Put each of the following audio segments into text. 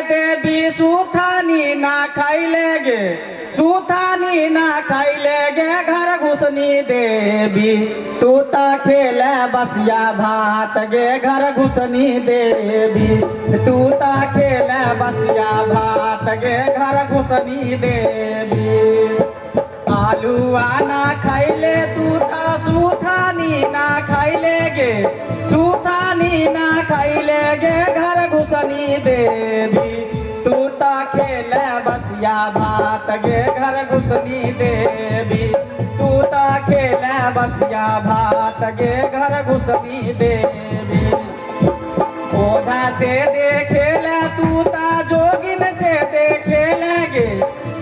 देवी सुथानी ना खैले गे, सुथानी ना खैले गे घर घुसनी देवी। तू ता खेले बसिया भात गे घर घुसनी देवी। तू ता खेले बसिया भात गे घर घुसनी देवी। आलू ना खैले तू ता सुथानी ना खैले गे, सुथानी ना खैले गे घर घुसनी देवी। तू ता खेले बसिया भात गे घर घुसनी देवी। तू ता खेले बसिया भात गे घर घुसनी देवी। ओझा से देखे ले तू ता जोगिन से देखे लगे,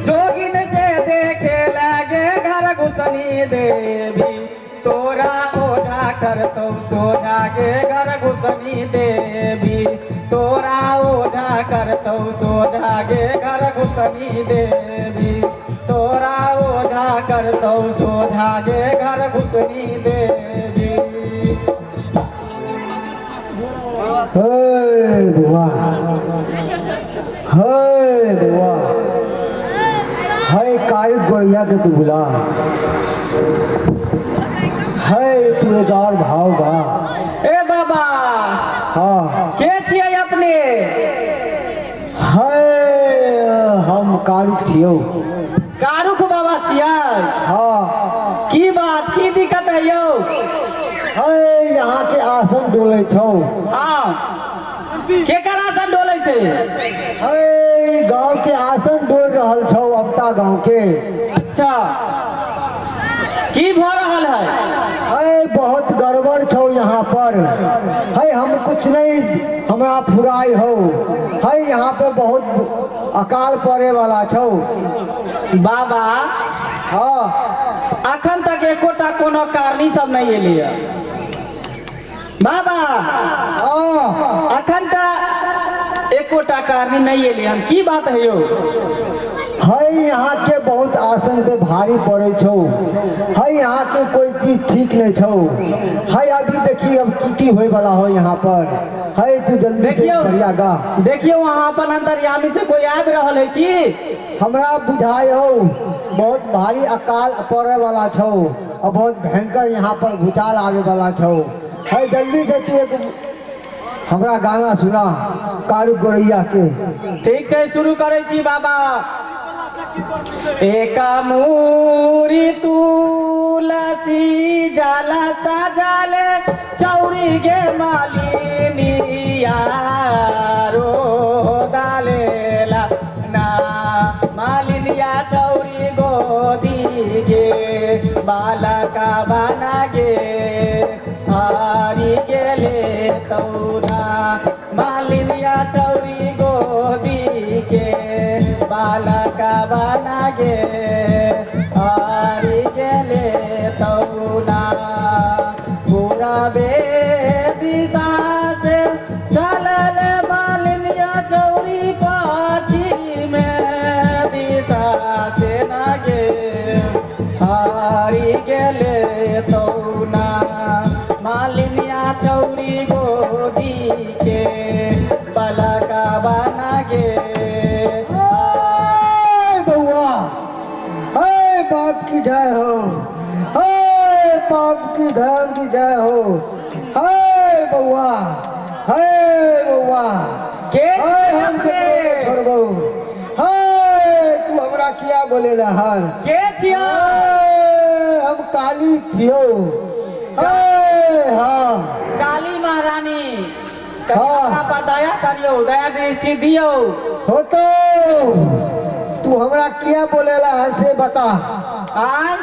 जोगिन से देखे लगे घर घुसनी देवी। तोरा ओझा कर तो सोझा गे घर घुसनी देवी। तोरा ओझा कर तो सोझा गे घर घुसनी देवी। तोरा ओझा कर तो सोझा गे घर घुसनी देवी। हे बुआ, हे बुआ, हे कारी गोड़िया के तू बुला, हे तू एक और भाव बा। ए बाबा, हाँ के छियै अपने? हे हम कारुक छियौ। कारुख बाबा छियै? हाँ। की बात, की दिक्कत है यौ? हे यहाँ के आसन डोलै छौ। हाँ, केकर आसन डोलै छै? हे गांव के आसन डोल रहल छौ, अमता गांव के। अच्छा, की भ रहल है? हे बहुत गड़बड़ छौ यहाँ पर। हे हम कुछ नहीं, हमरा फुराई हो। हे यहाँ पे बहुत अकाल पड़े वाला छौ बाबा। हाँ, अखन तक एकोटा कोनो कारनी सब नहीं एलियै बाबा। हाँ, अखन तक एकोटा कारनी नहीं एलियै हन, की बात है यौ? है यहाँ के बहुत आसन पे भारी पड़े छौ। है यहाँ के कोई चीज ठीक नहीं छौ। है अभी देखी अब की की होए वाला हो यहाँ पर। है तू जल्दी से बढ़िया गा। देखियो वहाँ अपन अंतर्यामी से कोई आबि रहल है की? हमरा बुझाय हो बहुत भारी अकाल पड़े वाला छौ और बहुत भयंकर यहाँ पर भूचाल आवे वाला छौ। है जल्दी से तू एक हमरा गाना सुना कारू गोरैया के। ठीक छै, शुरू करै छी बाबा। एक मूरी तुलसी जाला सजाले चौरी गे मालिनी रो डालेला ना, मालिनिया चौरी गोदी गे बालका बना गे हारी गेले तौना। मालिनिया चौरी गोदी के बालका बना गे हारी गेले तौना। पूरा दिशा से चलल मालिनिया चौरी पाछी में दिशा से ना गे हारी गेले तौना। मालिनिया चौरी गोदी के बालका बना गे। बउआ, हे बाप की जय हो, हे बाप की धर्म की जय हो। हे बउआ, हे बउआ, के हम के छोड़बौ। हे तू हमरा किया बोलेला हन? के छियौ? हम काली छियौ। हे हाँ, काली महारानी हाँ पर दया करियो, दया दृष्टि दियो। हो तो तू हमरा किया बोलेला हन से बता। आय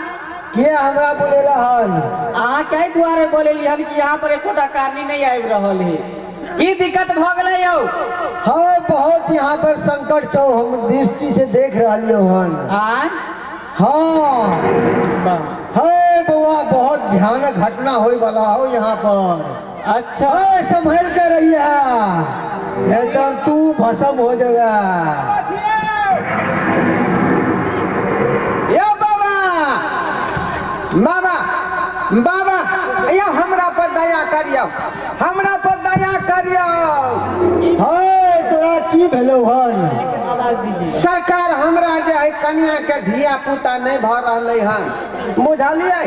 किया हमरा बोलेला हन? अहाँ के दुआरे बोलेली हन कि यहाँ पर एकोटा कारनी नहीं आबि रहल है, की दिक्कत भ गेलै यौ? हाँ, बहुत यहाँ पर संकट छौ, हम दृष्टि से देख रहलियौ हन। आय हाँ, हे बउआ बहुत भयानक घटना होए वाला हो यहाँ पर। अच्छा, संभल के रहिए, नहीं तो तू भस्म हो जाएगा। यो बाबा, बाबा, बाबा, यो हमरा पर दया करियो, हमरा पर दया करियो। हे तोरा की भेलो हन? सरकार हमरा जे है कन्या के धिया पुता नहीं भ रहलै हन, बुझलियै?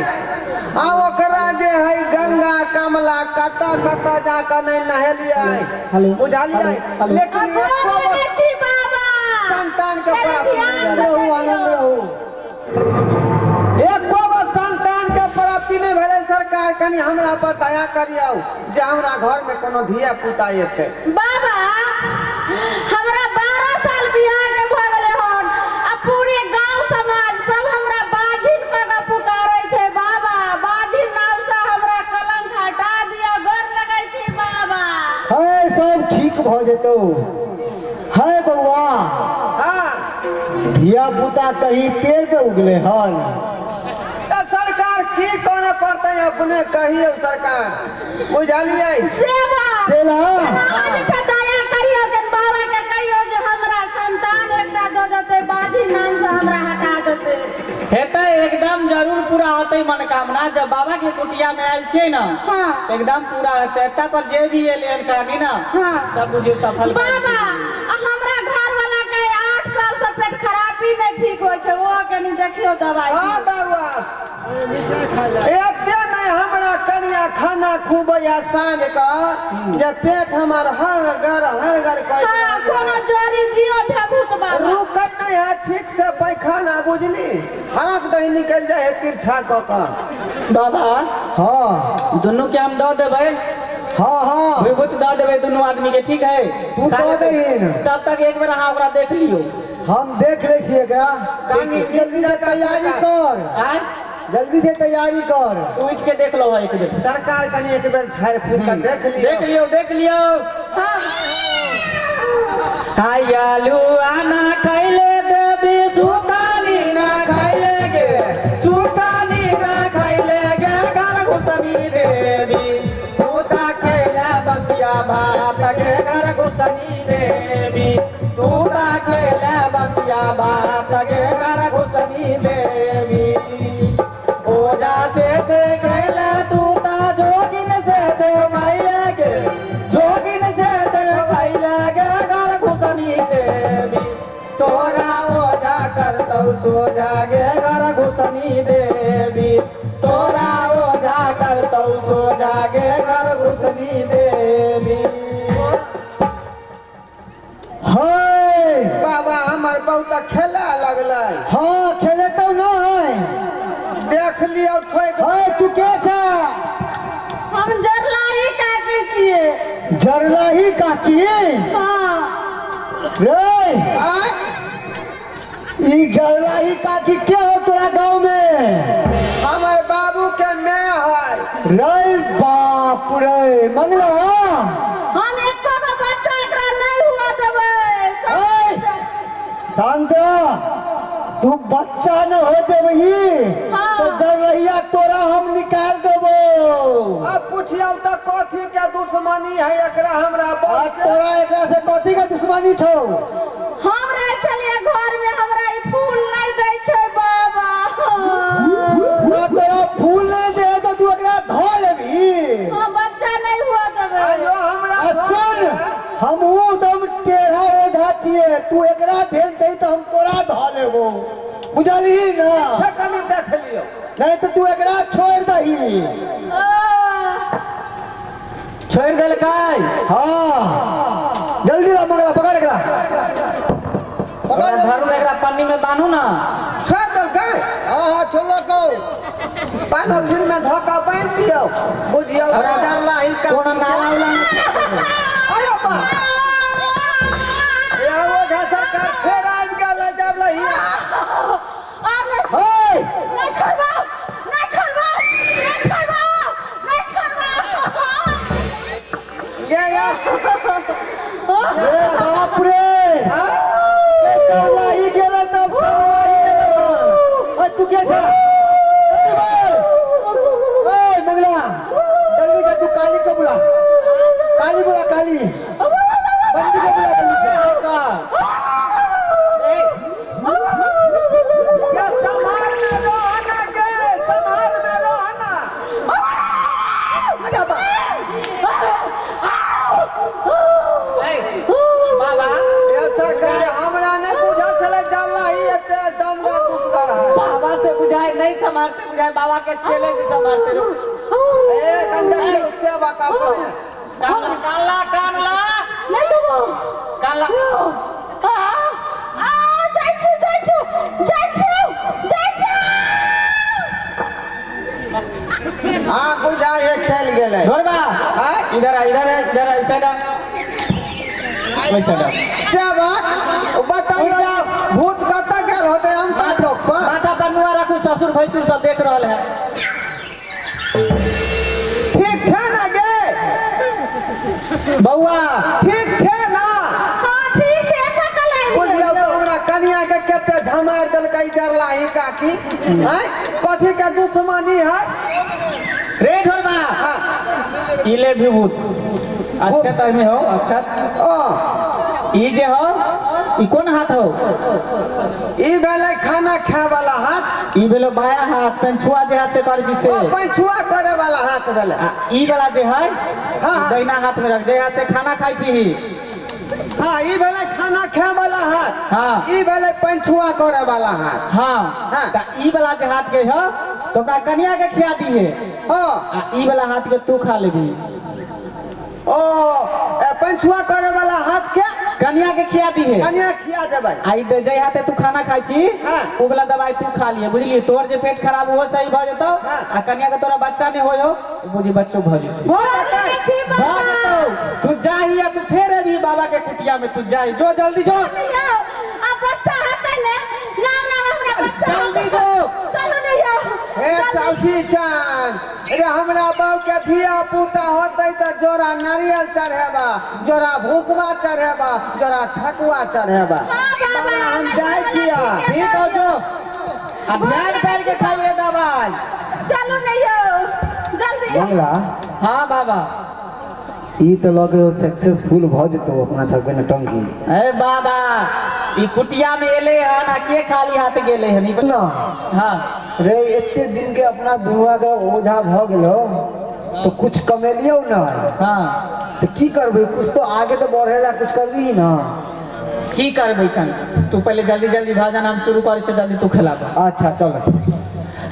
आ ओकरा जे है गंगा कमला कतऽ कतऽ जाकऽ नहीं नहेलियै, बुझलियै? लेकिन संतान के प्राप्ति आनंद रहू, आनंद रहू। एको गो संतान के प्राप्ति नहीं भेलै। सरकार कनि हमरा पर दया करियौ जे हमरा घर में कोनो धिया पुता एतै। बाबा हमरा 12 साल बियाह के भ गेलै हन आ पूरे गांव समाज सब हमरा बाझिन कऽ के पुकारै छै। बाबा बाझिन नाम से हमरा कलंक हटा दिअ, गोर लगै छी बाबा। है सब ठीक भ जेतौ। है बौआ, हाँ धिया पुता कहीं पेड़ पे उगले हन। सरकार की करे पड़तै अपने कहियौ सरकार, बुझलियै? सेवा अहाँ जे छै दया करियौ के बाबा के कहियौ जे हमरा संतान एकटा दऽ देतै, बाझी नाम से हमरा हटा देतै। हेतै एकदम जरूर पूरा होतै मनोकामना। जब बाबा के कुटिया में आयल छियै ना, हाँ एकदम पूरा हेतै। एतऽ पर जे भी एलै हन कहानी ना, हाँ सब बुझियौ सफल। बाबा हमरा घर वाला के 8 साल से पेट खराबी नहीं ठीक होइ छै, ओ कनी देखियौ दवाई। हाँ बाबा एते नहीं हमरा कनिया खाना खुबैया साँझ के जे पेट हमर हर घर कहै। हाँ कोनो जड़ी दियौ भेभूत बाबा। रुकै नहीं है ठीक से पैखाना, बुझली? हरक दही निकलि जाइ है तिरछा कऽ कऽ। बाबा हाँ दुनू के हम दऽ देबै। हाँ हाँ विभूत दऽ देबै दुनू आदमी के, ठीक है? तू दऽ दहीन। तब तक एक बेर अहाँ ओकरा देख लियौ। हम देख लै छी एकरा। जल्दी से तैयारी कर, जल्दी से तैयारी कर। तू उठ के देख लो एक बेर। सरकार कनि एक बेर झाड़ फूक के देख लियौ। देख लियौ, देख लियौ। आलू आना खैले देवी सुतानी ना खैले गे, सुतानी ना खैले गे घर घुसनी देवी, तूता खैले बसिया भात गे घर घुसनी देवी, तूता खैले बसिया भात गे घर घुसनी देवी। ओजा से देखैले तूता जोगिन से देवैले गे, जोगिन से देवैले गे घर घुसनी देवी, तोरा ओझा करतौ सोझा गे घर घुसनी देवी, तोरा ओझा करतौ सोझा गे घर घुसनी देवी। है बाबा हमर बहुत खेला लगलै। हाँ खेलेतौ नहीं, देख लियौ ठोक। है तू के छा? हम जरलाही काकी छियै। जरलाही काकी? हाँ रे ई जरलाही काकी के हो तोरा गाँव में? हमर बाबू के my है। रे बाप रे मंगला, हम एको गो बच्चा एकरा नहीं हुआ देबै। शांत रह, तू बच्चा न हो देबही तो जरलहिया तोरा हम निकाल देबो। अब पूछियौ त कथी के दुश्मनी है एकरा हमरा? तोरा एकरा से कथी के दुश्मनी छौ? हम रह छलियै घर में, हमरा ई फूल नहीं दै छै बाबा। तोरा फूल नहीं दे तो तू एकरा धो लेबही? हम बच्चा नहीं हुआ देबै। आयो हमरा सुन, हमहू एकदम टेढ़ा ओझा छियै, तू एकरा भेज दही तो हम तोरा धो लेबो, बुझलही ना? कनि देख लियौ, नहीं तो तू एकरा छोड़ दही। छोड़ देलकै? हाँ जल्दी ला मंगला, पकड़ एकरा, पकड़ धरू एकरा पन्नी में बान्हू ना। छोड़ देलकै? हाँ हाँ छोड़लकौ। पानि में धोका बान्हि दियौ, बुझियौ जरलाही का कोनो नाला उला। अरे बा ओझा सरकार फेर आबि गेलै जरलहिया। नहीं छोड़बौ, नहीं छोड़बौ, नहीं छोड़बौ, नहीं छोड़बौ। गे या ए बाप रे, जरलाही गेलै तब जरलाही गेलै। अरे तू के छा? ए मंगला जल्दी जा, तू काली को बुला, काली बुला, काली बंदी को बुला जल्दी से। या संभाल में रहना गे, संभाल में रहना। अरे बा बाबा बुझाय बाबा के चेले से सब मारते रहो। ए गंदा सेवा का अपने कानला कानला कानला नहीं देबो। कानला आ आ जाइ छी जाइ छी जाइ छी जाइ छी। हां बुझाय चल गेलै। ढोरबा इधर आ इधर आ इधर आ इस साइड आ वैसा डा सेवक बताइयो भूत कतऽ गेल होतै हम चौक पर। माथा पर मुआ राखू, ससुर भैंसुर सब देख रहल है। ठीक छै ना गे बउआ? ठीक छै ना? हां ठीक छै। एतऽ कल आबि बुझलियौ तऽ हमरा कनिया के कते झमारि देलकै जरला ही काकी। हैं कथी के दुश्मनी है रे ढोरबा? ई ले विभूत अच्छा तमे हो अच्छा। ओ ई जे हो ई कोन हाथ हो? ई भेलै खाना खाय वाला हाथ। ई भेलो बाया हाथ, पंछुआ जे हाथ से करै छी से। ओ पंछुआ करे वाला हाथ भेलै। आ ई वाला जे है हां दाहिना हाथ में रख, जे हाथ से खाना खाइ छी। हां ई भेलै खाना खाय वाला हाथ। हां ई भेलै पंछुआ करे वाला हाथ। हां त ई वाला जे हाथ के हो तो ओकरा कनिया के खिया दी है। हां आ ई वाला हाथ के तू खा लेबी। ओ पंछुआ करे वाला हाथ के कनिया के खिया दी है। कनिया खिया देबै। आई दे जै हाथे तू खाना खाइ छी उ वाला दवाई तू खा लिए, बुझलिए? तोर जे पेट खराब हो सही भ जेतौ आ कनिया के तोरा बच्चा नै होय हो बुझी बच्चो भ जेतौ। बाबा तू जाही आ तू फेर अभी बाबा के कुटिया में तू जाही, जो जल्दी जो। आ बच्चा हेतै ने नाम नाम हमरा बच्चा जल्दी जो। चलू नै यौ। हे चौथी चान रे हमरा बाप के धिया पुता होतै त जोरा नारियल चढ़ेबा, जोरा भूसवा चढ़ेबा, जोरा ठकुआ चढ़ेबा। बाबा हम जाइ छिया। ठीक हो जो आ ध्यान कर के खाइए दवाई। चलू नै यौ जल्दी। मंगला। हां बाबा ई त लगे सक्सेसफुल भ जेतौ अपना सबके नटंकी। ए बाबा ई कुटिया में एले हन आ के खाली हाथ गेले हन? ना हां रे एते दिन के अपना दुनिया के ओझा भ गेलो तो कुछ कमेलियो ना। हां तो की करबे? कुछ तो आगे तो बढ़ेला कुछ करबी ना। की करबे कन तू पहले जल्दी जल्दी भाजन हम शुरू करै छी, जल्दी तू खिलाबा। अच्छा चल।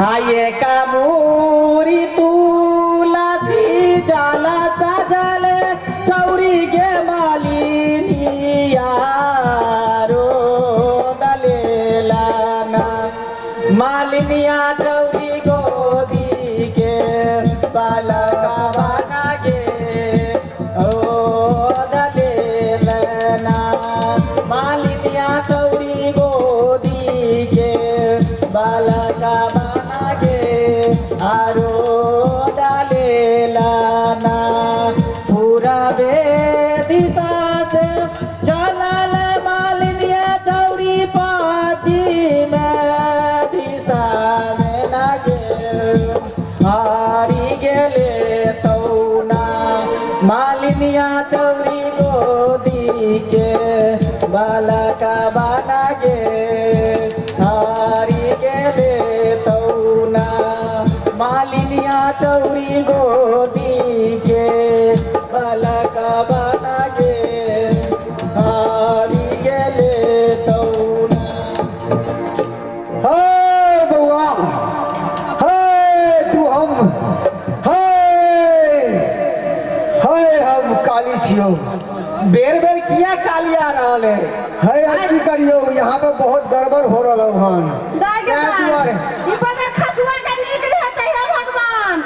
आये कामूरी तुलसी जाला सजले चौरी के मालिनिया रो दलेला ना मालिनिया चौरी गोदी के बालका बना गे ओ दलेला ना मालिनिया चौरी गोदी के बालका बना गे आरो दलेला ना पूरा दिशा से चलल मालिनिया चौरी पाची में दिशा में लागे हारी गेले तौना मालिनिया चौरी गोदी के बालका बना गे हारी गेले तौना मालिनिया चौरी गोदी के बालका बना गे हारी गेले तौना। हे बउआ हे तू हम हे हे हम काली छियो। बेर बेर किया काली आ रहल है? हे आज की करियो यहाँ पे बहुत गड़बड़ हो रहल हन। ई बगर खसुआ के नीक नै हेतै हे भगवान।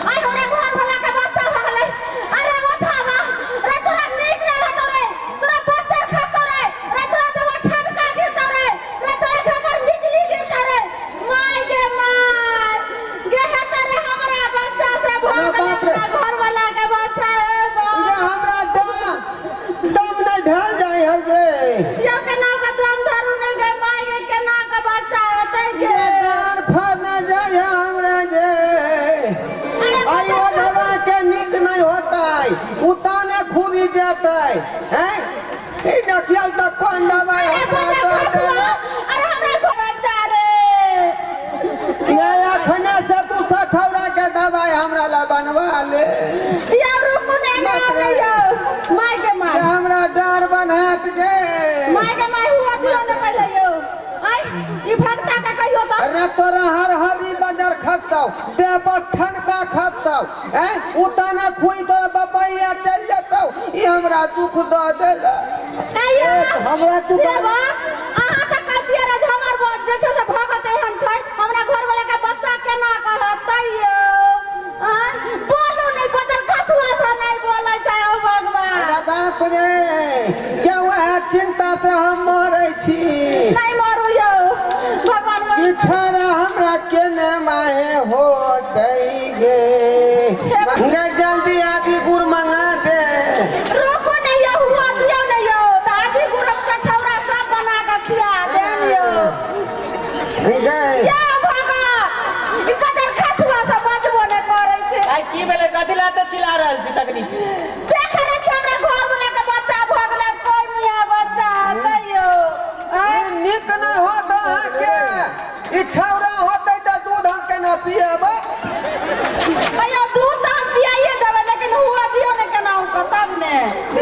आइ हमरा घर वाला के बच्चा भ गेलै। अरे बचावा रे तोरा नीक नै रहतौ रे, तोरा बच्चा खसतौ रे, रे तोरा देवा ठनका गिरतौ रे, रे तोरा घर पर बिजली गिरतौ रे। My गे my गे हेतै रे हमरा बच्चा से भ गेलै घर वाला के बच्चा। हे गे हमरा दम नै भेल जाइ है गे। यो केना के दम धरू नै गे my गे केना के बच्चा हेतै गे। ये फर जाइ है हमरा गे। आई ओझवा के नीक नहीं होतै, उताने खूबी जेतै। हैं ई देखियौ त कोन दवाई हमरा दऽ देलै। अरे हमरा बच्चा रे ये अखने से तू सठौरा के दवाई हमरा ला बनवा ले। या रुकू नै ना यौ my के my हमरा डर बनहत गे। My के my हुआ दियो न पहिले यौ। आई ई भगता के कहियो तऽ। अरे तोरा हर हरी बाजार खसतौ, देह पर ठनका खसतौ, हैं उताना खुई तोरा बबैया चल जतौ। ई हमरा दुख दऽ देला। कहियो हमरा तू सेवक अहाँ तऽ कहतियै रहे जे हमर जे छै से भगत एहन छै, हमरा घरवला के बच्चा केना कहत तैयो? आँय, बोलू नहि, बजर खसुआ से नहि बोलै छै। ओ भगवान, अरे बाप रे, क्या वएह चिंता से हम मरै छी। नहि मरू यौ, भगवान ई छाड़ा हमरा केने माहे होतै गे। गे जल्दी आदि गुड़ मंगा दे। रोको नहि यौ, हुआ दियौ नहि यौ, तऽ आदि गुड़ हम सठौरा सब बना कऽ खिया देब यौ। गे यौ भगत, ई बजर खसुआ से बजबो नहि करै छै। आइ की भेलै? कथी लए एते चिल्ला रहल छी तखनी से? देखे नहि छी, हमरा घरवला के बच्चा भऽ गेलै, कोइ मियाँ बच्चा हेतै यौ? आँय? ई नीक नहि होत अहाँके। ई छौड़ा होतै तऽ दूध हम केना पियेबै? भैया, दूध तऽ हम पियाइए देबै, लेकिन हुआ दियौ ने केना कऽ तब ने।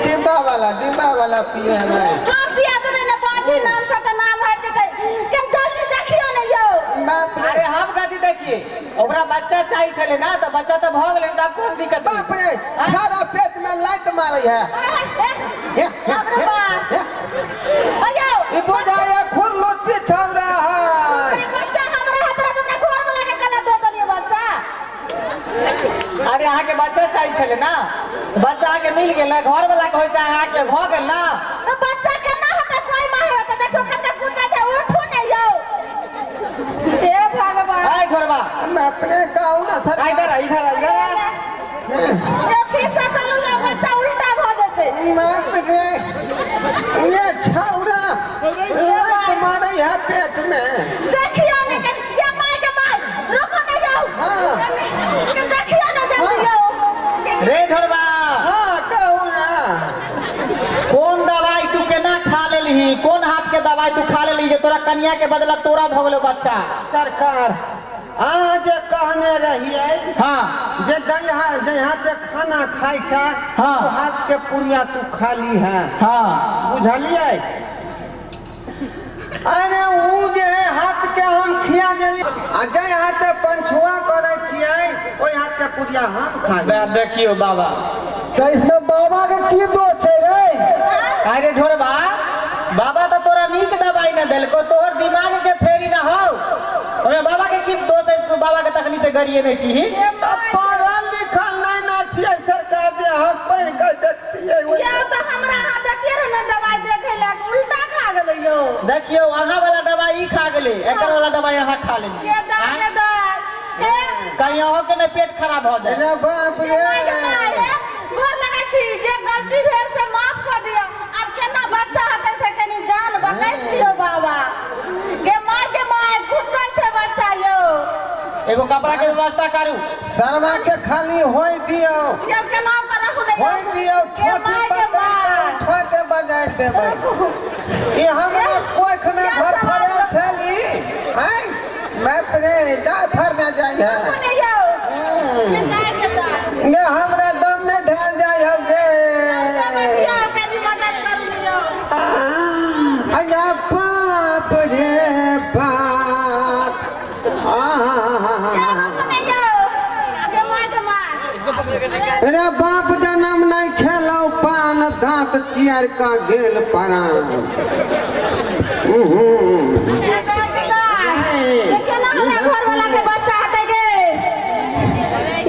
डिब्बा वाला, डिब्बा वाला पियेबै। हम पिया देबै ने, बाँझी नाम से तऽ नाम हटि जेतै। के जल्दी देखियौ ने यौ। बाप रे। अरे हम कथी देखिए, ओकरा बच्चा चाही छलै ना, तऽ बच्चा तऽ भऽ गेलै, तऽ आब कोन दिक्कत? बाप रे, छौड़ा पेट में लात मारै है। हे, हे, बाप रे हे, बाप। हे। अयौ। ई बुझाइए खुरलुच्ची छौड़ा है। अरे बच्चा हमरा हाथ रह, हमरा घरवला के गला दऽ देलियै बच्चा। अरे अहाँके बच्चा चाही छलै ना, बच्चा अहाँके मिल गेल ना। घरवला के होइ चाहे अहाँके, भऽ गेल ना। तऽ बच्चा केना हेतै? कोइ माहे हेतै? देखियौ कते कुत्ता छै। उठू ने यौ, हे भगवान। आइ घरबा। हम अपने कहू ना सरकार। इधर आ, इधर आ, इधर आ। यौ, ठीक से चलू यौ, बच्चा उल्टा भऽ जेतै। बाप रे, ये छौड़ा लात मारै है पेट में। देखियौ ने कनि, ये माय के माय, रुकू ने यौ। हाँ। के देखियौ ने जल्दी यौ। रे ढोरबा। हाँ, कहू ना। कोन दवाई तू केना खा लेलही? कोन हाथ के दवाई तू खा लेलही जे तोरा कनिया के बदला तोरा भऽ गेलौ बच्चा? सरकार, अहाँ जे कहने रहियै हाँ जे दहिया जहाँ से खाना खाइ छै, हाँ। ओ हाथ के पुड़िया तू खाली है। हाँ। बुझलियै? अरे ऊ जे है हाथ के हम खिया देली, आ जाहि हाथे पंछुआ करै छियै ओहि हाथ के पुड़िया हम खा लेली। देखियौ बाबा। तऽ इसमे बाबा के की दोष छै रे? अरे ढोरबा, बाबा तऽ तोरा नीक दवाई न देलको, तोहर दिमाग के फेरी न हौ। ओमे बाबा के की दोष है? तू बाबा के तखनी से गरिए नहीं छी। तऽ पढ़ल लिखल नहि ना छियै सरकार, जे हम पढ़ि कऽ देखतियै ओहि। यौ, तऽ हमरा अहाँ दैतियै रहे ने दवाई देखै लए, उल्टा खा गेलै यौ। देखियौ, अहाँ वाला दवाई ई खा गेलै, एकर वाला दवाई अहाँ खा लेली। के दाय के दाय, हे। कहीं अहों के नहि पेट खराब भऽ जाए। अरे बाप रे। माय के माय, हे, गोर लगै छी, जे गलती भेल से माफ कऽ दियौ। आब केना बच्चा हेतै से कनि जान बकैस दियौ बाबा। गे माय के माय, कुत्तै छै बच्चा यौ। एगो कपड़ा के व्यवस्था करू। सरवा के खाली होय दियौ। यौ, केना कऽ रहू ने यौ। होय दियौ। गे छोटी माय के पकड़ कऽ माय। उठा के बजारि देबै। ई हमरा कोख में क्या घर समाज फरल छली हैं, बाप रे, डार फरना जाइ है। रुकू ने यौ, के दाय के दाय। गे हमरा दम नहि धैल जाइ हौ गे। दियौ, कनि मदद करू ने यौ। अरे बाप रे बाप, यौ, रुकू ने यौ, गे माय के माय। अरे बाप जनम नहीं खेलौ पान, दांत चियर का गेल परान। के दाय के दाय, ये केना हमरा घरवला के बच्चा हेतै गे?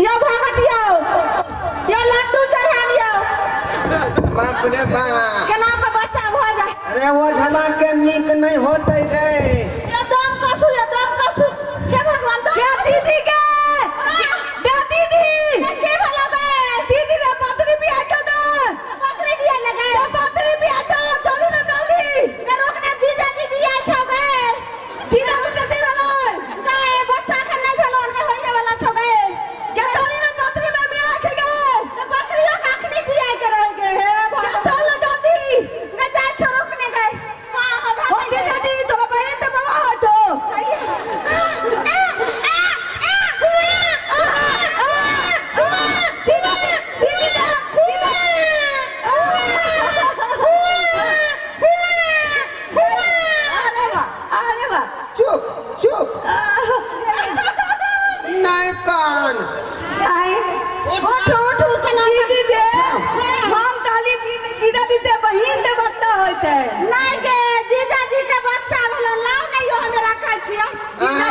यौ भगत यौ, यौ लड्डू चढ़ाम यौ। बाप रे बाप। केना के बच्चा भऽ जाय। अरे वो झमा के नीक नहीं होते रे। यो दम कसू, यो दम कसू, हे भगवान, दम कसू। दीदी के गे दीदी। के भला गे? दीदी रे, बकरी बिया छौ ने। बकरी बिया लगे? रे बकरी बिया छौ, चलू ने जल्दी। गे रोकने, जीजाजी बिया छौ गे। दीदा के जल्दी भेलै। गे बच्चा के नहि भेलो गे, होइए वाला छौ गे। गे चली ने, बकरी में बिया के गे। गे बकरियो के अखनी बिया के रह गे, हे गे भगवान। चल ने जल्दी। गे जाइ छौ, रोकने गे। हां हां। हो दीदा जी, तोरा बहिन तऽ बाबा हो तो। दीदा दीदी दीदा। अरे वाह, अरे वाह। चुप चुप।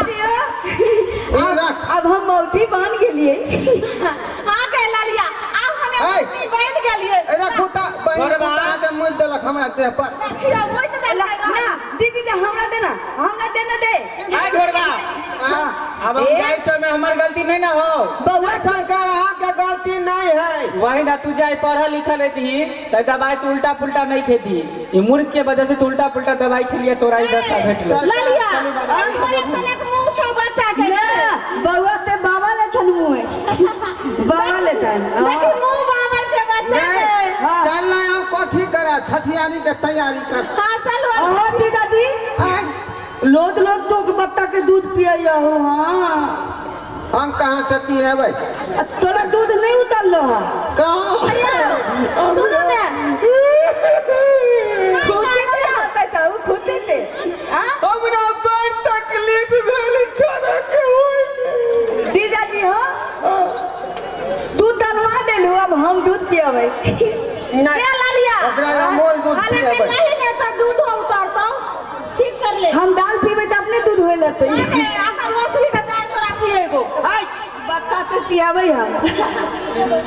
दियो। ई अब रख। अब हम मौथी बन गेलिए। हाँ के ललिया, आब हमे है। मम्मी बन गेलिए। ए रखू त बहिन घोड़बा। पुता के मुँह देलक हमरा देह पर। देखियो मुइत देलकै। ना दीदी दे, हमरा देना, हमरा देना दे। आइ घोड़बा, हाँ। अब हम ए, जाइ छौ में हमर गलती नहीं ना हो। बउआ नहीं सरकार, अहाँके गलती नहीं है। वही ना, तू जाय पढ़ल लिखल रहती त दवाई तू उल्टा पुल्टा नहीं खेती। ई मूर्ख के वजह से तू उल्टा पुल्टा दवाई खेलिए, तोरा ई दशा भेटलो। ललिया, चलू बाबा। हमरे सनक मुँह छौ बच्चा के। ना बउआ ते बाबा लेथन मुँह, बाबा लेथन। देखी मुँह बाबा छै बच्चा के। हाँ। चल ना, हम कथी करे, छठियारी के तैयारी कर। हाँ चलू। अहो दीदी, आँय, लोद लोद तो बत्ता के दूध पिया हो। हाँ हम कहाँ से पिएबै? तोरा दूध नहीं उतरलो है? कहाँ? सुनू ने, खुदे ते होते तो खुदे ते। हाँ हमरा बड़ तकलीफ भेल छना के होई। दीदा जी हो, तू तलवा देलू, अब हम दूध पियबै। नहीं, ए ललिया, ओकरा अमूल दूध हालांकि पिएबै। नहीं ने तब दूध उतरतौ ठीक सर ले। हम दाल पीबै तऽ अपने दूध होय लगतै। आका मछली के दाल तोरा पिएगो। आँय, बत्ता ते पियबै हम।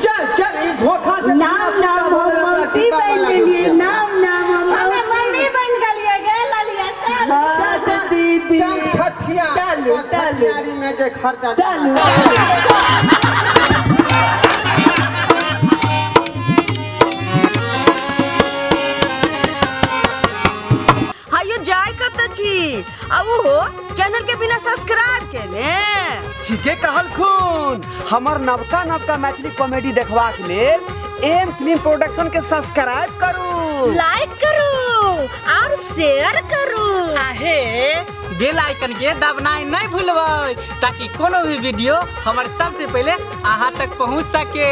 चल चल, ई धोखा से नाम नाम हम ममती डिब्बा बन वाला दूध गेलिए। पिएबै। नाम नाम हम हमे मम्मी बन गेलिए गे ललिया, चल। हाँ, चल चल दीदी। चल छठिया चलू, चलू। छठियारी में जे खर्चा। चलू। हायो जाय कत छी आ ओहो चैनल के बिना सब्सक्राइब केने? ठीके कहल खून, हमर नवका नवका मैथिली कॉमेडी देखबाक लेल एम फिल्म प्रोडक्शन के सब्सक्राइब करू, लाइक करू और शेयर करू। आहे बेल आइकन के दबनाइ नहीं भूलबै ताकि कोनो भी वीडियो हमर सबसे पहले अहाँ तक पहुँच सके।